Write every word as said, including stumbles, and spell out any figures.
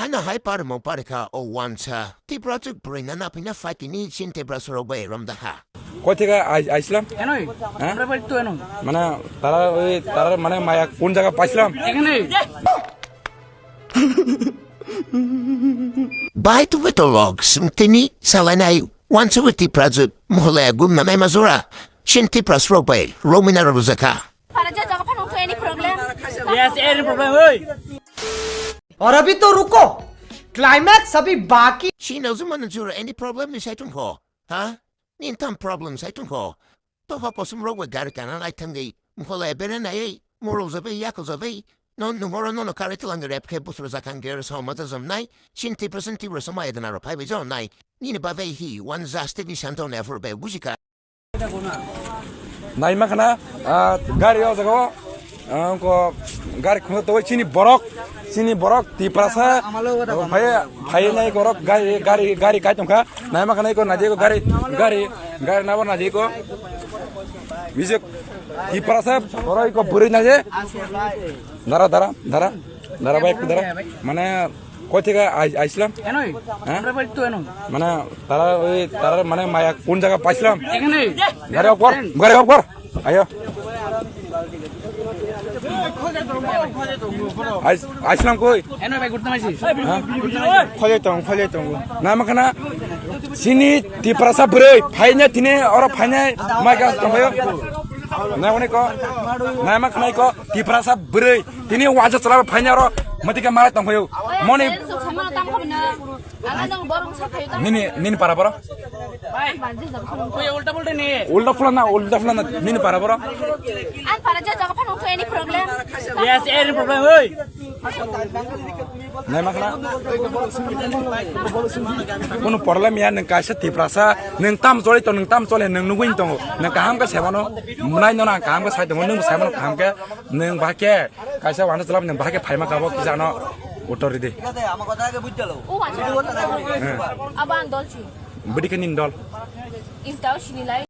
Ano hai parmo parikha o wansa. Tipra chuk brina na pina faikini chin Tipra sorok bai rom daha. Koi theka ai-, aislam? Enoi. Ha? Amra bai tu enoi. Mana tara oi, tara mana maya kun jaga paislam? Ekhane. Bai tu beto logs, tini salai nai wansa Tipra chuk mohole gum na nai mazura. Chin Tipra sorok bai romina rojaka. Para jo jaga phano to any problem? Yes, any problem, oi. और अभी तो रुको, क्लाइमैक्स अभी बाकी। Chino zuma na jura any problem ni sai tungkho? Ha? Nin tam problem sai tungkho? To ha kosum rok bai gari kana lai thangwi. Mkhola bere nai, moro zabe, yako zabe. No, no moro no no kare tilang rep khe busro zakang gere so mata zam nai. Chin Tipra san Tipra sama edana ro phai bai jo nai. Nini babe hi, one just ni santo never be bujika. Naima khana, ah, gari o jaga o, ah, ko gari khuna to chini borok, chini borok Tiprasa, phai, phai nai borok gari, gari, gari kai tongkha. Naima khana ko naji ko gari, gari, gari nabo naji ko. Bijak Tiprasa borok ko buri naje. Dara, dara, dara, dara bai, dara. Mane Koi theka ai-, aislam? Enoi. Ha? Amra bai tu enoi. Mana tara oi, tara mana maya kun jaga paislam? Ekhane. Gari off kor, gari off kor. Ayo. Ais-, aislam koi? Enoi bai gurta maisi. Ha? Khole tong, khole tong. Nama khana sini Tiprasa bwrwi, phaina tini oro phaina mai gas tongbayo. Nama khana ko, nama khana ko Tiprasa bwrwi. Tini waja chala phaina oro matika mara tongphaio. Moni. Nini, nini para boro? Ulta pula na, ulta pula na, nini para boro? An para jo jaga phano to any problem? Yes, any problem, oi. Nai makna. Kono problem ya, nang kaisa Tiprasa, nang tam choli to, nang tam choli, nang nugui tongo, nang kaham ka sebano, munai no nang kaham ka sai tongo, nang sebano kaham ka, nang bahke, Kaisa wano chwla nang bahai khe phaima kabo kisa ano uttor ridi. O wano. Hmm. Abo ang dol si. Bwdikhe nini dol. Insta o sini lai.